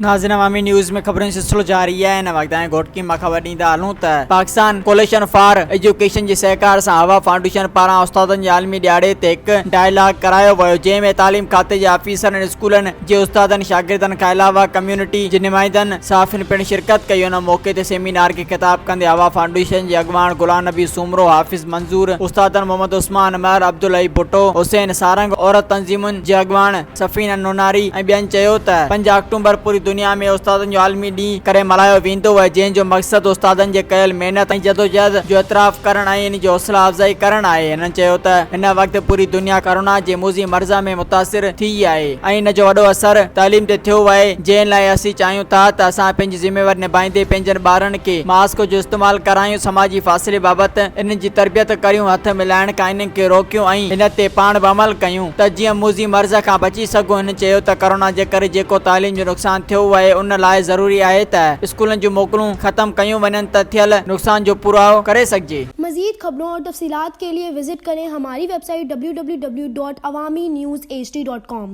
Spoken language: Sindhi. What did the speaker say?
ناظرين عوامي نيوز ۾ خبرن جو سلسلو جاري آهي هن وقت ۽ گهوٽڪي مان خبر ڏيندا هلون ته پاڪستان ڪوليشن فار ايجوڪيشن جي سهڪار سان هوا فائونڊيشن پاران استادن جي عالمي ڏهاڙي تي هڪ ڊائلاگ ڪرايو ويو جنهن ۾ تعليم کاتي جي آفيسرن اسڪولن جي استادن شاگردن کان علاوه ڪميونٽي جي نمائندن صحافين پڻ شرڪت ڪئي ان موقعي تي سيمينار کي خطاب ڪندي هوا فائونڊيشن جي اڳواڻ غلام نبي سومرو حافظ منظور استادن محمد عثمان مهر عبدالحئي ڀٽو حسين سارنگ عورت تنظيمن جي اڳواڻ سفينه نوناري ۽ ٻين چيو ته پنج آڪٽومبر پوري دنيا ۾ استادن جو عالمي ڏينهن ڪري ملهايو ويندو آهي جنهن جو مقصد استادن جي ڪيل محنت ۽ جدوجهد جو اعتراف ڪرڻ ۽ ان جي حوصلا افزائي ڪرڻ آهي هنن چيو ته هن وقت پوري دنيا ڪورونا جي موذي مرض ۾ متاثر ٿي آهي ۽ ان جو وڏو اثر تعليم تي ٿيو آهي جنهن لاء اسين چاهيون ٿا ته اسان پنهنجي ذميواري نڀائيندي پنهنجن ٻارن کي ماسڪ جو استعمال ڪرايون سماجي فاصلي بابت انهن جي تربيت ڪريون هٿ ملائڻ کان انهن کي روڪيون ۽ ان تي پاڻ به عمل ڪيون ته جيئن موذي مرض کان بچي سگهون هن چيو ته ڪورونا جي ڪري جيڪو تعليم جو نقصان ٿيو آهي ان لاء ضروري آهي ته اسڪولن جون موڪلون ختم ڪيون وڃن ته ٿيل نقصان جو پورائو ڪري سگهجي. مزيد خبرون اور تفصيلات کے لئے وزٽ ڪرين ھماري web site www.awamiNewsHD.com.